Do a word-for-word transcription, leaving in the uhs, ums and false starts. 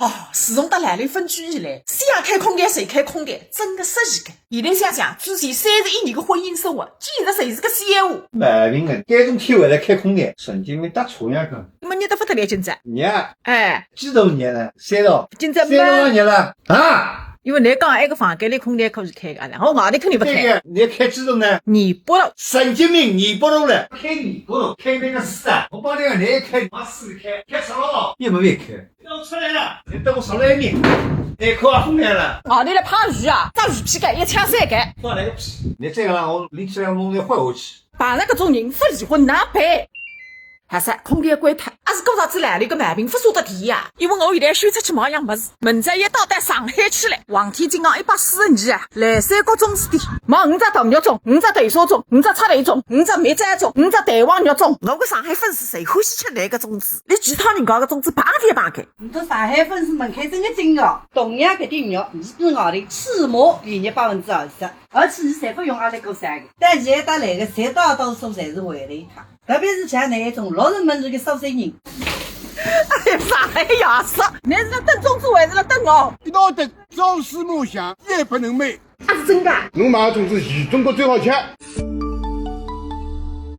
哦，自从搭兰兰分居以来，想开空调就开空调，真个适意个。现在想想，之前三十一年个婚姻生活，简直就是个笑话。毛病啊，该种天还来开空调，神经病，搭错呀个。你们热得不得了，今朝。热啊，哎，几度热了？三度。今朝嘛，三度热了啊？因为侬讲埃个房间里空调可以开个，然后外头肯定不开。对呀，侬开几度呢？廿八度。神经病，廿八度了，开廿八度，开那个死啊！我帮侬讲，侬开，往死里开，开啥了？也没没开。 要出来了，侬等我上来一面，哎，快风来了。外头来拍雨啊，着雨披个，一抢三个。放来个屁！侬再让我拎起来弄得坏下去。碰着搿种人，勿离婚哪办？还是空调关脱，还是过上仔兰兰个毛病，勿舍得提呀。因为我现在先出去买样物事，明朝要到到上海去了。黄天金行一百四十二啊，蓝山各种子店，买五只大肉粽，五只豆沙粽，五只赤豆粽，五只蜜枣粽，五只蛋黄肉粽。我个上海粉丝最欢喜吃搿个粽子，连其他人家个粽子碰也勿碰个。 侬搭上海粉丝门槛真个精哦。同样搿点肉，侬比外头起码便宜百分之二十，而且伊侪勿用阿拉过筛个。但现在搭来个绝大多数侪是回头客，特别是像侬一种老实门路个苏州人。哎呀，上海爷叔，侬是辣等粽子还是辣等我？一道等，朝思暮想，夜不能寐。啊，是真个啊？侬买个粽子全中国最好吃。